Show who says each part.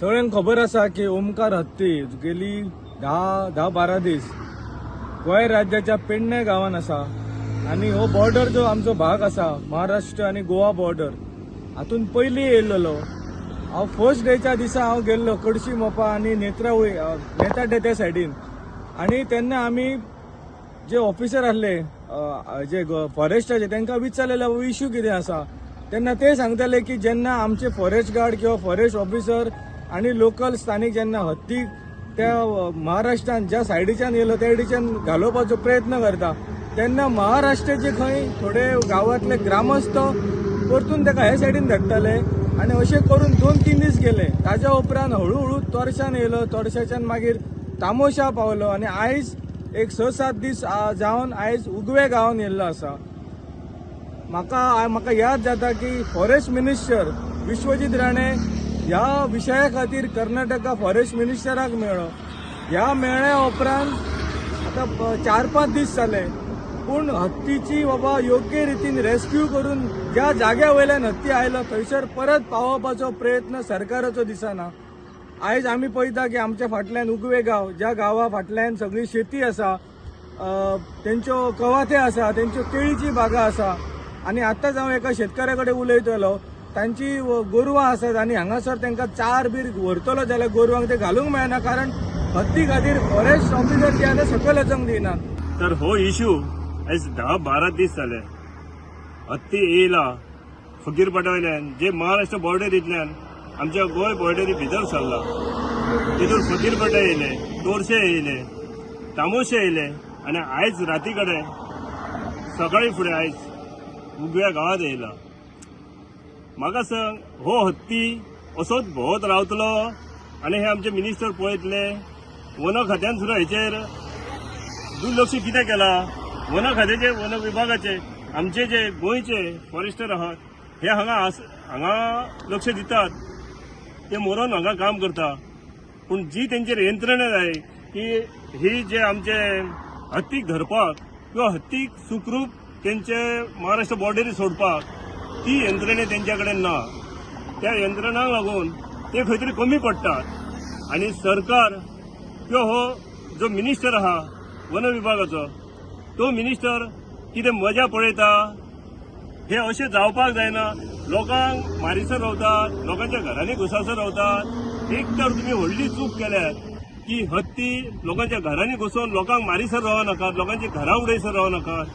Speaker 1: सगळ्यांक खबर आसा की ओमकार हत्ती गेली 10-12 दीस गोंय राज्याच्या पेडणे गांवान आसा आनी हो बॉर्डर जो आमचो भाग आसा, महाराष्ट्र आनी गोवा बॉर्डर, हातून पयलीं येयलेलो. हांव फर्स्ट डेच्या दिसा हांव गेल्लो कडशी, मोपा आनी नेत्रावळी, नेताड्डे त्या सायडीन. आनी तेन्ना आमी जे ऑफिसर आसले, जे फॉरेस्टाचे, तांकां विचारलेले इश्यू कितें आसा. तेन्ना ते सांगताले की जेन्ना आमचे फॉरेस्ट गार्ड किंवा फॉरेस्ट ऑफिसर आनी लोकल स्थानीक जेन्ना हत्ती त्या महाराष्ट्रान ज्या सायडीच्यान येयलो त्या सायडीच्यान घालोवपाचो प्रयत्न करता, तेन्ना महाराष्ट्राचे खंय थोडे गांवांतले ग्रामस्थ परतून ताका हे सायडीन धाडटाले. आनी अशें करून 2-3 दीस गेले. ताज्या उपरांत हळू हळू तोरशान येयलो, तोरशाच्यान मागीर तामोशा पावलो आनी आयज एक 6-7 दीस जावन आयज उगवे गांवान येयल्लो आसा. म्हाका म्हाका याद जाता की फॉरेस्ट मिनिस्टर विश्वजीत राणे ह्या विशया खातीर कर्नाटका फॉरेस्ट मिनिस्टराक मेळ्ळो. ह्या मेळ्ळ्या उपरांत आतां 4-5 दीस जाले, पूण हत्तीची बाबा योग्य रितीन रेस्क्यू करून ज्या जाग्या वयल्यान हत्ती आयलो थंयसर परत पावोवपाचो प्रयत्न सरकाराचो दिसना. आयज आमी पळयता की आमच्या फाटल्यान उगवे गांव, ज्या गांवा फाटल्यान सगळी शेती आसा, तेंच्यो कवाथे आसा, तेंच्यो केळीची बागा आसा. आनी आतांच हांव एका शेतकाऱ्या कडेन उलयतलो. तांची गोरवां आसात आनी हांगासर तांकां चार बीर व्हरतलो जाल्यार गोरवांक ते घालूंक मेळना, कारण हत्ती खातीर फॉरेस्ट ऑफिसर जे आसा सकयल वचोंक दिनात.
Speaker 2: तर हो इशू आयज 10-12 दीस जाले. हत्ती येयला फकीरपाटा वयल्यान, जे महाराष्ट्र बॉर्डरींतल्यान आमच्या गोंय बॉर्डरी भितर सरला. तितून फकीरपाटा येयले, तोरशे येयले, तामोशे येयले आनी आयज राती कडेन सकाळी फुडें आयज उगव्या गांवांत येयला. म्हाका सांग, हो हत्ती असोच भोंवत रावतलो आनी हे आमचे मिनिस्टर पळयतले? वन खात्यान सुद्दां हेचेर दुर्लक्ष कितें केला? वन खात्याचे, वन विभागाचे, आमचे जे गोंयचे फॉरेस्टर आहात, हे हांगा हांगा लक्ष दितात, ते मरोन हांगा काम करता. पूण जी तेंचेर यंत्रणा जाय की ही जे आमचे हत्तीक धरपाक किंवा हत्तीक सुखरूप तेंचे महाराष्ट्र बॉर्डरी सोडपाक, ती यंत्रणा तेंच्या कडेन ना. त्या यंत्रणांक लागून ते खंय तरी कमी पडटात. आनी सरकार किंवा हो जो मिनिस्टर आहा वन विभागाचो, तो मिनिस्टर कितें मजा पळयता? हे अशें जावपाक जायना. लोकांक मारीसर रावतात, लोकांच्या घरांनी घुसासर रावतात. एक तर तुमी व्हडली चूक केल्या की हत्ती लोकांच्या घरांनी घुसोवन लोकांक मारीसर रावो नाकात, लोकांची घरां उडयसर रावो नाकात.